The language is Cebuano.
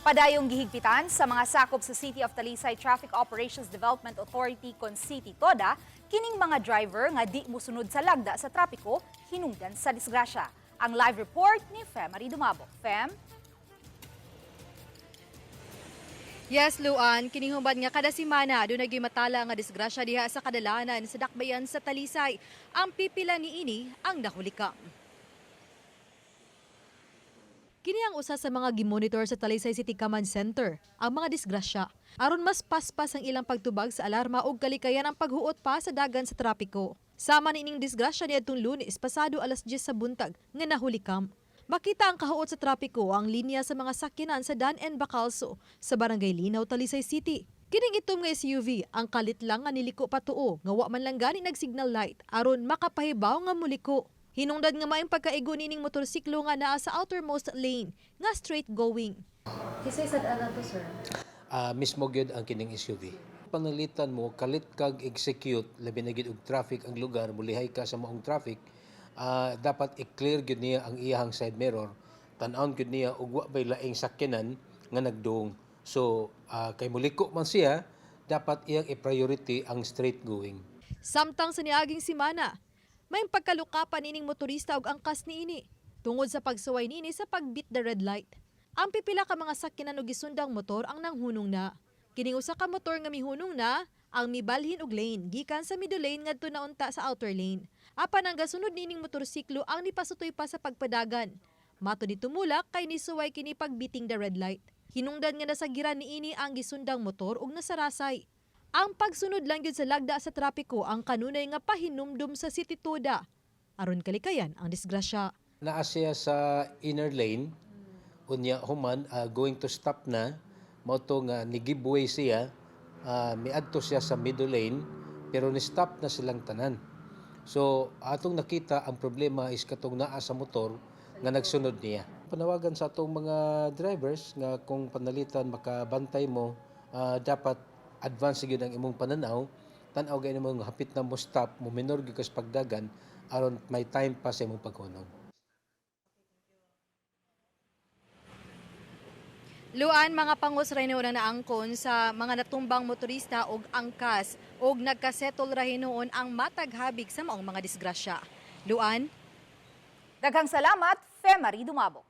Padayong gihigpitan sa mga sakop sa City of Talisay Traffic Operations Development Authority kon City TODA kining mga driver nga di musunod sa lagda sa trapiko hinungdan sa disgrasya. Ang live report ni Fem Marie Dumabo. Fem? Yes, Luan, kinihumad nga kada semana dunay gimatala nga disgrasya diha sa kadalanan sa dakbayan sa Talisay. Ang pipila niini ang nahulikam. Kini ang usa sa mga gimonitor sa Talisay City Command Center, ang mga disgrasya. Aron mas paspas ang ilang pagtubag sa alarma ug kalikayan ang paghuot pa sa dagan sa trapiko. Sama niining disgrasya niadtong Lunes pasado alas 10 sa buntag nga nahulikam. Makita ang kahuot sa trapiko ang linya sa mga sakyanan sa Dan and Bacalso sa Barangay Linaw, Talisay City. Kining itom nga SUV ang kalit lang nga niliko patuo nga wa man lang gani nag-signal light aron makapahibaw nga muliko. Hinungdan nga maayong pagkaigo nining motorsiklo nga naa sa outermost lane nga straight going. Kisay sad ana to, sir? Mismo gyud ang kining SUV. Panalitan mo kalit kag execute, labi na gyud og traffic ang lugar, mulihay ka sa maong traffic, dapat i-clear gyud niya ang iyahang side mirror, tan-awon gyud niya ug wa bay laing sakyanan nga nagduong. So kay muliko man siya, dapat iyang i-priority ang straight going. Samtang sa niaging simana, may pagkalukapan nining motorista og angkas niini tungod sa pagsuway niini sa pag-beat the red light. Ang pipila ka mga sakyanan og gisundang motor ang nanghunong na. Kining usa ka motor nga mihunong na ang mibalhin og lane gikan sa middle lane ngadto na unta sa outer lane. Apan ang gasunod nining motorsiklo ang nipasutoy pa sa pagpadagan. Mato ni tumulak kay nisuway kini pag-beating the red light. Hinungdan nga nasagiran niini ang gisundang motor ug nasarasay. Ang pagsunod lang gyud sa lagda sa trapiko ang kanunay nga pahinumdum sa City Toda. Aron kalikayan ang disgrasya. Naa siya sa inner lane, unya human going to stop na, mao to nga ni give way siya, miadto siya sa middle lane, pero ni stop na silang tanan. So atong nakita ang problema is katong naa sa motor nga nagsunod niya. Panawagan sa atong mga drivers nga kung panalitan makabantay mo, dapat advance gyud ang imong pananaw, tan-aw gani mo nga hapit na mo stop, mo minor gyud kas pagdagan aron may time pa sa imong paghunong. Luan, mga pangos ra hinuon ang naangkon sa mga natumbang motorista og angkas og nagkasettle ra hinuon ang matag habig sa maong mga disgrasya. Luan? Daghang salamat, Fem Marie Dumabo.